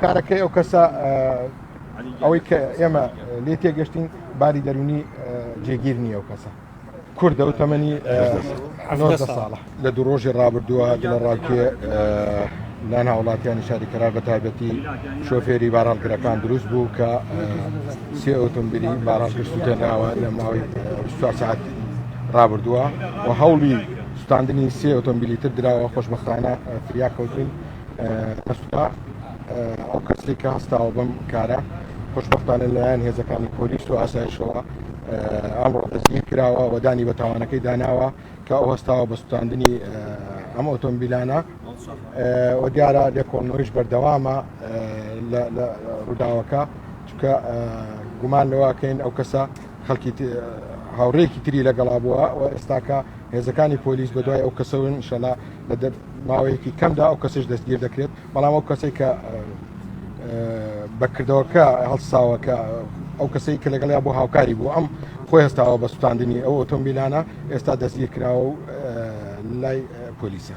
هۆکارەکەی ئەو کەسە ئەوەی کە ئێمە لێ تێگەشتین باری دەرونی جێگیر نییە ئەو کەسە کوردە و تەمەنی 19 ساڵە. لە دوو ڕۆژی ڕابردووە دڵەڕاوکێ لایەن هاوڵاتیانی شاری کەرار بە تایبەتی شۆفێری بارهەڵگرەکان دروست بوو کە سێ ئۆتۆمبیلی بارهەڵگر سوتێنراوە لە ماوەی 24 ساعت ڕابردووە و هەوڵی سوتاندنی سێ ئۆتۆمبیلی تر دراوە خۆشبەختانە فریا کەوتن نەسوتا ئەو کەسێک کە هەستاوە بەم کارە خۆشبەختانە لەلایەن هێزەکانی پۆلیس و ئاسایشەوە ئەمڕۆ دەستگیر کراوە و دانی بە تاوانەکەی داناوە کە ئەو هەستاوە بە سوتاندنی ئەم ئۆتۆمبیلانە و دیارە لێکۆڵنەوەیش بەردەوامە لە ڕووداوەکە چونکە گومان لەوەکەین ئەو کەسە خەڵکی هاوڕێکی تری لەگەڵا بووە و ئێستاکە هێزەکانی پۆلیس بە دوای ئەو کەسەون ئینشەڵا لە ماوەیەکی کەمدا ئەو کەسش دەستگیر دەکرێت بەڵام ئەو کەسێک کە بەکردەوەکە هەڵساوە کە ئەو کەسەی کە لەگەڵیا بۆ هاوکاری بوو ئەم خۆی هەستاوە بە سوتاندنی ئەو ئۆتۆمبیلانە ئێستا دەستگیر کراوە و لای پۆلیسە.